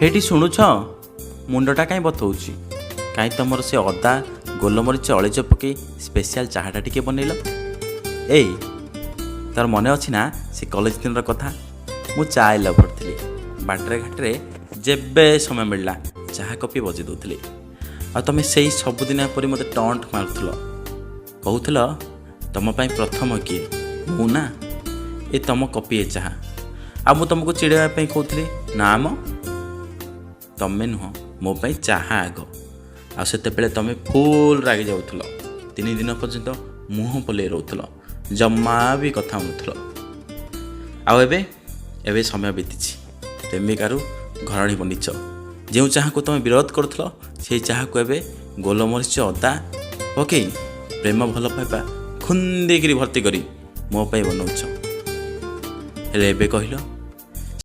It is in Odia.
ହେଇଠି ଶୁଣୁଛ, ମୁଣ୍ଡଟା କାହିଁ ବଥଉଛି? କାହିଁ ତମର ସେ ଅଦା, ଗୋଲମରିଚ, ଅଳେଇଚ ପକେଇ ସ୍ପେଶିଆଲ ଚାହାଟା ଟିକେ ବନେଇଲ। ଏଇ, ତୋର ମନେ ଅଛି ନା ସେ କଲେଜ ଦିନର କଥା? ମୁଁ ଚା ଲଭର ଥିଲି। ବାଟରେ ଘାଟରେ ଯେବେ ସମୟ ମିଳିଲା, ଚାହା କପି ବଜେଇ ଦେଉଥିଲି। ଆଉ ତମେ ସେଇ ସବୁଦିନ ପରି ମୋତେ ଟଣ୍ଟ ମାରୁଥିଲ, କହୁଥିଲ, ତମ ପାଇଁ ପ୍ରଥମ କିଏ, ମୁଁ ନା ଏ ତମ କପିଏ ଚାହା? ଆଉ ମୁଁ ତୁମକୁ ଚିଡ଼େଇବା ପାଇଁ କହୁଥିଲି, ନା ମ, ତମେ ନୁହଁ, ମୋ ପାଇଁ ଚାହା ଆଗ। ଆଉ ସେତେବେଳେ ତମେ ଫୁଲ୍ ରାଗି ଯାଉଥିଲ। 3 ଦିନ ପର୍ଯ୍ୟନ୍ତ ମୁହଁ ଫୁଲେଇ ରହୁଥିଲ, ଜମା ବି କଥା ହେଉନଥିଲ। ଆଉ ଏବେ, ଏବେ ସମୟ ବିତିଛି। ପ୍ରେମିକାରୁ ଘରଣୀ ବନିଛ। ଯେଉଁ ଚାହାକୁ ତୁମେ ବିରୋଧ କରୁଥିଲ, ସେଇ ଚାହାକୁ ଏବେ ଗୋଲମରିଚ, ଅଦା ପକେଇ, ପ୍ରେମ ଭଲ ପାଇବା ଖୁନ୍ଦିକିରି ଭର୍ତ୍ତି କରି ମୋ ପାଇଁ ବନଉଛ। ହେଲେ ଏବେ କହିଲ